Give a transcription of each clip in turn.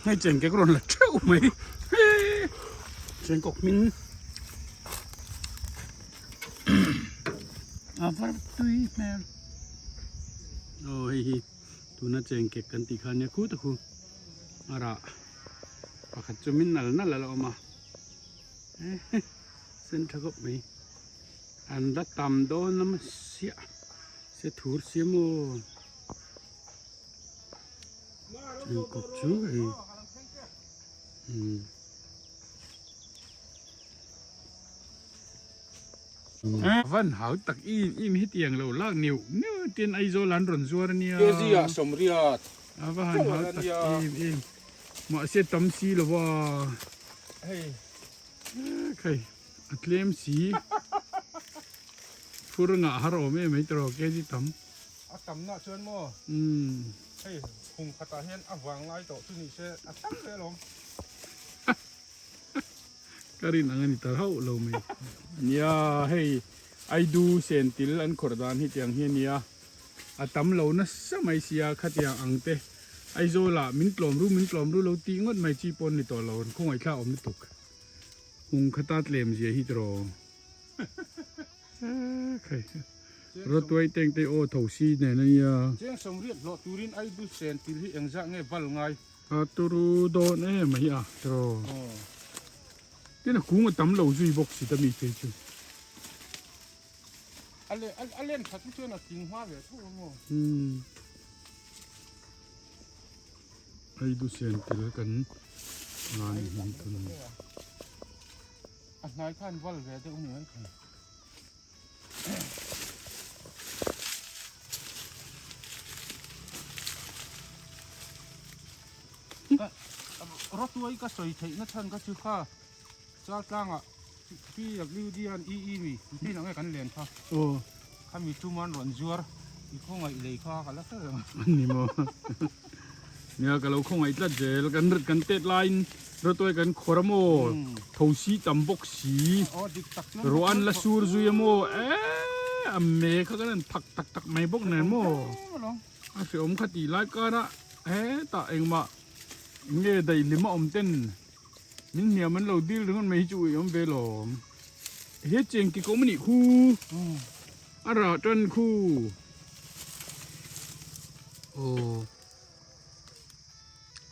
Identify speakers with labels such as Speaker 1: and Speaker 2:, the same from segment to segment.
Speaker 1: Hei chengkek rawn la theuh mai chengkawk hming a var tui hmel aw hei hi tuna chengkek kan tih kha nia khu ta khu a rah pakhat chu min nal nal a la awm a sen tha khawp mai an la tam dawn a siah se thur sia maw. Chengkawk chu hei Van hau tak im im hetiang lo lak neuh neuh ten Aizawl an rawn zuar ania.
Speaker 2: KG ah sawmriat.
Speaker 1: A va han hau tak im im. Mahse tam si lo va.
Speaker 2: Hei.
Speaker 1: Khai a tlem si. Phur ngah har awm em mai tawh KG tam.
Speaker 2: A tamna chuan maw hei hung khatah hian a vang lai tawh chu ni se a tam hle alawm.
Speaker 1: Ka rin ang a ni ta hauh lo mai. Nia hei Aidu sentil an khawrh dan hi tiang hi a nia, a tam lo nasa mai sia khatiang ang te Aizawlah min tlawm ru min tlawm ru lo tih ngawt mai chi pawh an ni tawh lo, an khawngaihthlak awm lutuk. Hung khata tlem zia hi tiraw. Rawtuai teng te aw tho si nen a nia.
Speaker 2: Cheng sawmriat hlawh turin Aidu sen til hi engzah nge val ngai?
Speaker 1: A turu dawn em mai a tiraw. Tin a kung a tam lo zui bawk si ta mi phei chu.
Speaker 2: A len that hi chuan a tling hma ve tho a maw?
Speaker 1: Aidu sen til kan ngan hi thun.
Speaker 2: A hnai khan val ve deuh ni mai thei. Rawtuai ka sawi theih na chhan ka chu kha chal tlangah PWD an EE mi tin ang e kan len kha.
Speaker 1: Aw.
Speaker 2: Khami chuman rawn zuar i khawngaih lei kha ka la hre reng.
Speaker 1: Ni maw. Nia ka lo khawngaih tlat zel kan kan tet laiin rawtuai kan khawr a maw thosi tam bawk si ruah an la sur zui a maw eee a me kha kan han thak tak tak mai bawk nen maw a hreawm kha tih lai karah hetah engmah nge daihlim a awm ten min hniam an lo dil ringawt mai hi chu ui awm ve lawm he cheng ki kawm a nih khu a rah tan khu aw.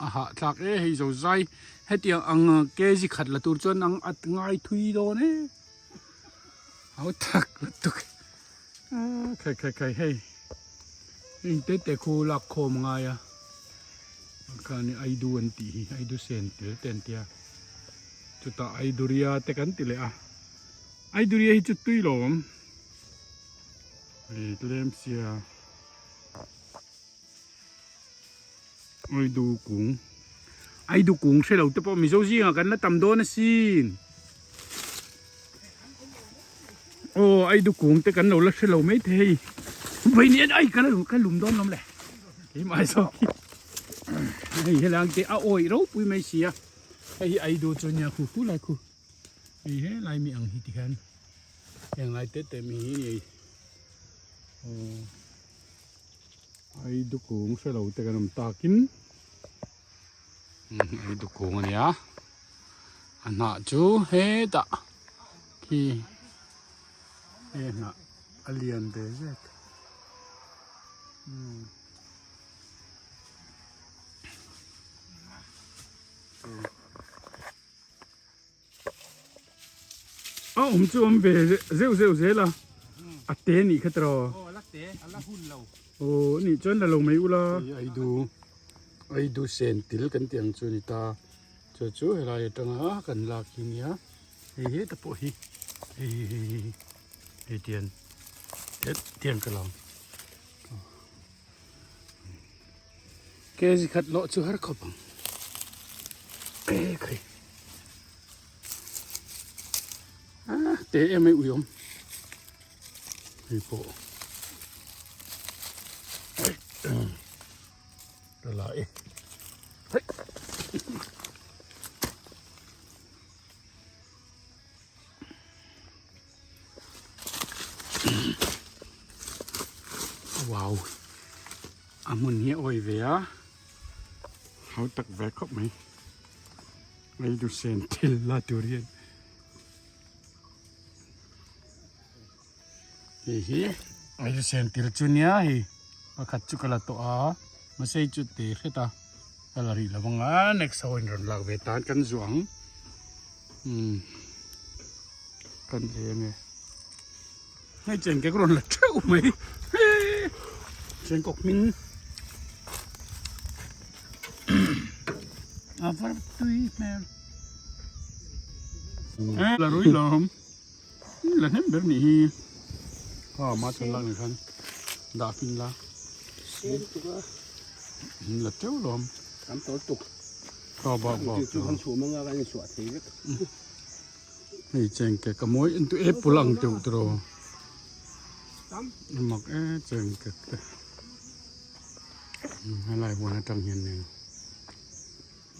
Speaker 1: A hahthlak e hei zo zai hetiang ang kg khat la tur chuan ang at ngai thui dawn e hau tak lutuk khai khai khai hei heng te te khu lak khawm a ngai a khani aidu an tih hi aidu sen tel te an tia chutah aiduria te kan ti leh a aiduria hi chu tui lo awm hei tlem sia. Aidu kung Aidu kung hre lo te pawh Mizo zingah kan la tam dawn asin aw Aidu kung te kan lo la hre lo mai thei vai ni ai ka la ka lum dawn lawm le keimah zawk hi hei helai ang te a awih ropui mai sia hei hi Aidu chu nia khu khu lai khu hei helai mi ang hi tikhian heng lai te te mi hi ni aw. Aidu kung hre lo te kan awm takin aidu kung a nia a hnah chu hetah khi he hnah a lian ve zet A awm chu awm ve zeuh zeuh zel a, a te nih kha tiraw?
Speaker 2: Aw a la te, a la hun lo.
Speaker 1: Aw nih chuan la lo mai ula. Aidu, aidu sen til kan tih ang chu a ni ta. Chu chu helai atanga kan lak hi nia, hei heta pawh hi hei hei hei hei tian tian ka lang. Kg khat lawh chu har khawp ang e khai a te em ai ui awm hei pawh la la e hei Wow a hmun hi a awi ve a. Hau tak ve khawp mai. Eidu sen thil la tur hian. Hei hi eidu sen til chu nia hei pakhat chu ka la tawh a mahse hei chu te hret a ka la rih lo vang a next ho in rawn lak ve tan kan zuah ang umm kan ei ange hei chengkek rawn la theuh mai hee chengkawk hming a var tui hmel la rui lawm la hnem ber nih hi a ma thlan lak ni khan dah fin la la teuh lawm
Speaker 2: kan tawr tuk
Speaker 1: ka bak bak
Speaker 2: chu kan chhuah manga kan inchhuah thei vek
Speaker 1: hei chengkek a mawi entu apple ang teuh tiraw a mak e chengkek te helai huan atang hian nen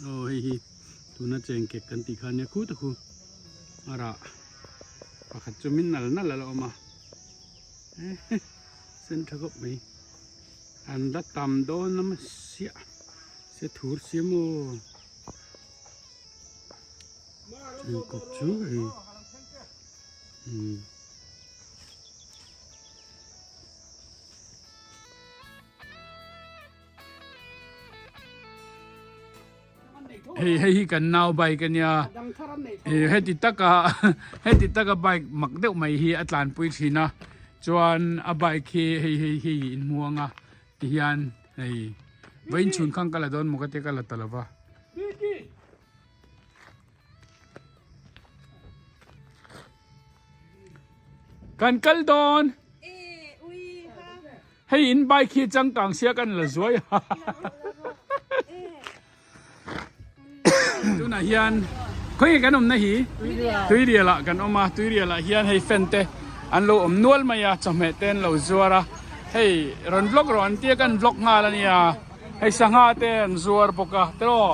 Speaker 1: aw hei hi tuna chengkek kan tih kha ania khu ta khu a rah pakhat chu min nal nal a la awm a sen tha khawp mai an la tam dawn a siah se thur sia maw. Chengkawp chu hei umm. Hei hei hi kan nau bike ania eh heti taka heti taka bike mak deuh mai hi a tlanpui thin a chuan a bike hi hei hei hei in hmu anga tihian hei vawiin chhun khan ka la dawn maw ka tia ka la ta lova. Kan kal dawn. Hei in bike hi changkang sia kan la zuai a. Tunah hian khawi kan awmna hi Tuirial ah kan awm a, Tuirial ah hian hei fan te an lo awm nual mai a, chawhmeh te an lo zuar a, hei rawn vlog rawh an tia kan vlog nghal a nia. Hei sangha te an zuar bawk a tiraw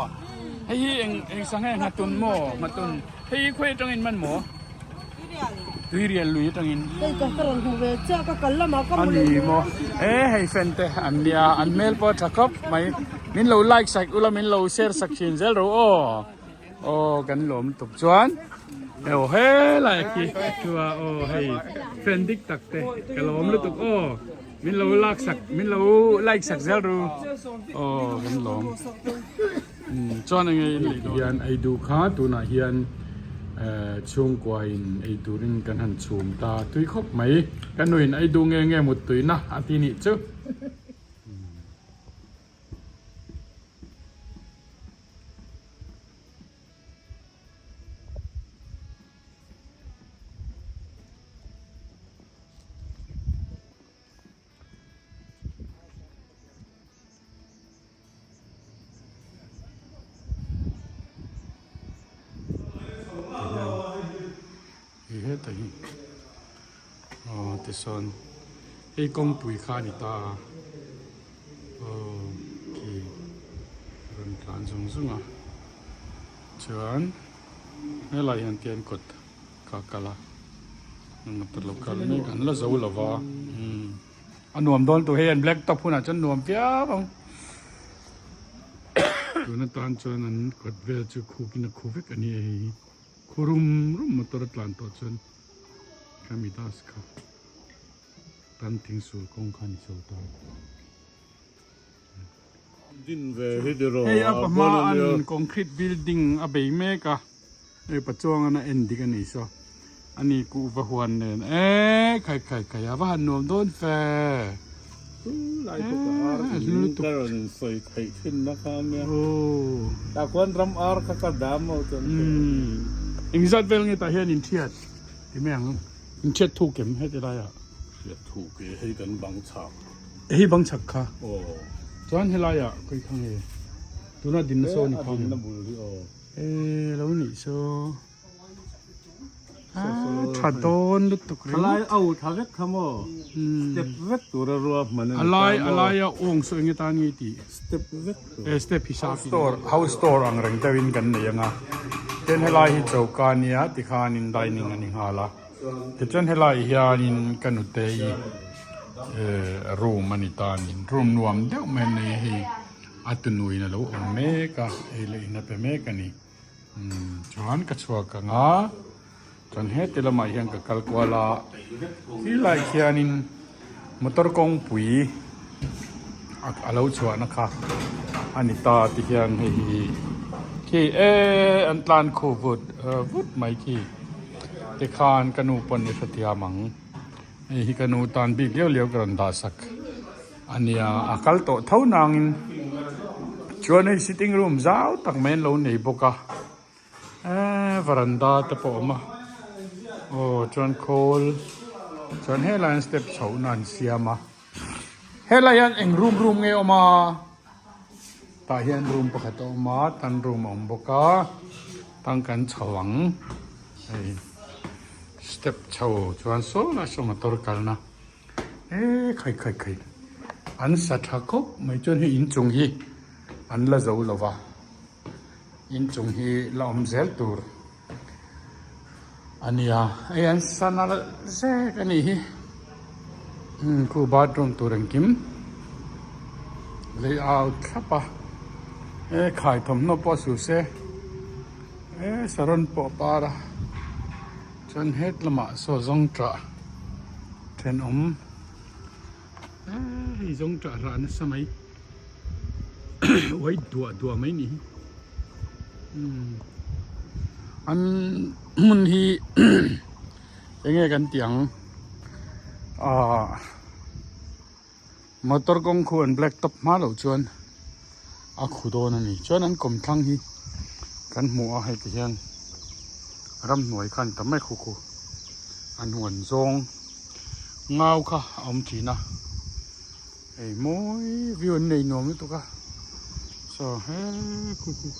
Speaker 1: hei hi eng eng sangha nge nghatun maw nghatun hei hi khawi atangin man maw tuirial lui atangin
Speaker 3: Hei ka ka rawn hmu ve chiah ka kal lamah ka hmu leh
Speaker 1: ani maw e hei fan te an nia an hmel pawh a tha khawp mai min lo like sak ula min lo share sak thin zel ro aw aw kan lawm tuk chuan aw helai khi chua aw hei fan dik tak te ka lawm lutuk aw. Min lo lak sak, min lo like sak zel ru. Aw kan lawm. Chuan enge in lei hian ei duh kha tunah hian chhungkua in ei turin kan han chhum ta tui khawp mai. Ka nuin ei duh nge nge mut tuina a ti nih chu. Hei heta hi aw tisawn hei kawngpui kha a ni ta a aw khi rawn tlan zung zung a chuan helaiah hian tian kawt. Ka kal a motor lo kal mek an la zo lo va a nuam dawn tur hei an black top hunah chuan nuam viau ang tun atan chuan an kawt vel chu khukin a khu vek a ni hei hi khu rum rum motor a tlan tawh chuan khami das kha tan thing sul kawng kha a ni chho ta. Hei a pahma an concrete building a bei mek a hei pachuang an a en dik a ni saw ani kuhva huan nen e khai khai khai a va han nuam dawn fe engzat vel nge tah hian inthiat ti mai ang inthiat thuk em heti laiah Hei bang chhak kha. Chuan helaiah khawi kha nge tuna dinna saw a ni phang em? E lo nih saw tha dawn lutuk ringawt.
Speaker 2: Thalai au tha vek kha maw? Step vek tura rua hman a ni
Speaker 1: ta maw? A laia awng saw enge tan nge tih?
Speaker 2: Step vek tur.
Speaker 1: E step hi sa store house store ang reng deuhin kan nei ang a. Tin helai hi choka a nia tikhanin dining a ni nghal a. Tichuan helai hianin ka nutei room a ni ta a ni room nuam deuh mai a nei a hei. A tunuin a lo awm mek a, ei leh in a pe mek a ni. Umm chuan ka chhuak ang a, chuan heti lamah hian ka kal kual a, helai khianin motor kawngpui a lo chhuahna kha a ni ta ti hian hei hi khi eee an tlan khu vut vut mai khi tikhan ka nu pawn i hrethiam ang. Hei hi ka nu tan bik liau liau ka rawn dah sak a nia, a kal tawh tho nangin chuan hei sitting room zau tak mai an lo nei bawk a, eee varanda te pawh a awm a, aw chuan khawl chuan helai hian step chhohna an siam a, helai hian eng room room nge a awm a, tah hian room pakhat a awm a, tan room a awm bawk a, tang kan chho ang hei. Step chho chuan saw lai saw motor kalna e khai khai khai an sa tha khawp mai chuan hei inchung hi an la zo lo va inchung hi la awm zel tur a nia hei an sa nalh zek a nih hi umm khu bathroom tur engkim layout thlap a e khai thawmhnaw pawh su se. E saron pawh par a chuan het lamah saw zawng tah thenawm e hei zawng tah rah nasa mai uai duah duah mai ni hi umm an hmun hi enge kan tih ang ahh Motor kawng khu an black top hma loh chuan a khu dawn a ni. Chuan an kawmthlang hi kan hmu a hei ti hian ramhnuai khan tam mai khu khu an huan zawng ngau kha a awm thin a hei mawi view an nei nuam lutuk a saw he khu khu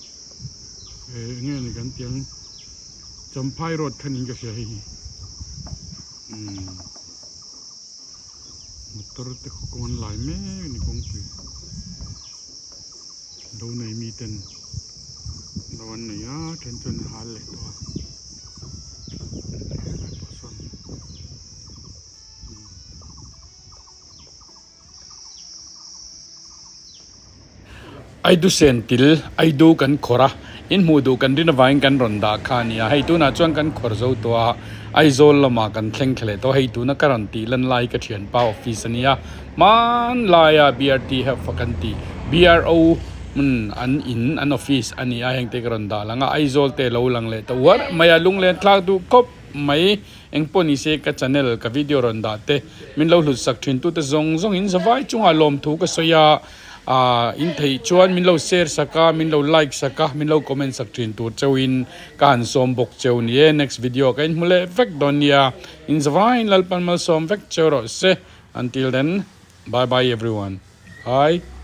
Speaker 1: eh eng nge ni kan tih ang Champhai road kha niin ka hria hei hi umm. Motor te khaw kawng an lai mek a ni kawngpui lo nei mi ten lo an nei a then chuan an hal leh tawh a helai pawh sawn Aidu sentil Aidu kan khawrh a, in hmuh duh kan rin avangin kan rawn dah kha a ni a, hei tunah chuan kan khawrh zo tawh a, Aizawl lamah kan thleng thla leh tawh a, hei tuna ka rawn tih lan lai ka thianpa office a nia, hmanlaia BRT help a kan tih BRO hmun an in an office a ni a, hengte ka rawn dah lang a, Aizawl te lo lang leh ta uar mai a, lunglen thlak duh khawp mai. Engpawh ni se ka channel ka video rawn dah te min lo hlut sak thin tute zawng zawng in zavai chungah lawmthu ka sawi a ah in theih chuan min lo share sak a min lo like sak a min lo comment sak thin tur cheu in ka han sawm bawk cheu ni e next video ka inhmu leh vek dawn nia in zavai in Lalpan malsawm vek cheu rawh se until then bye bye everyone bye.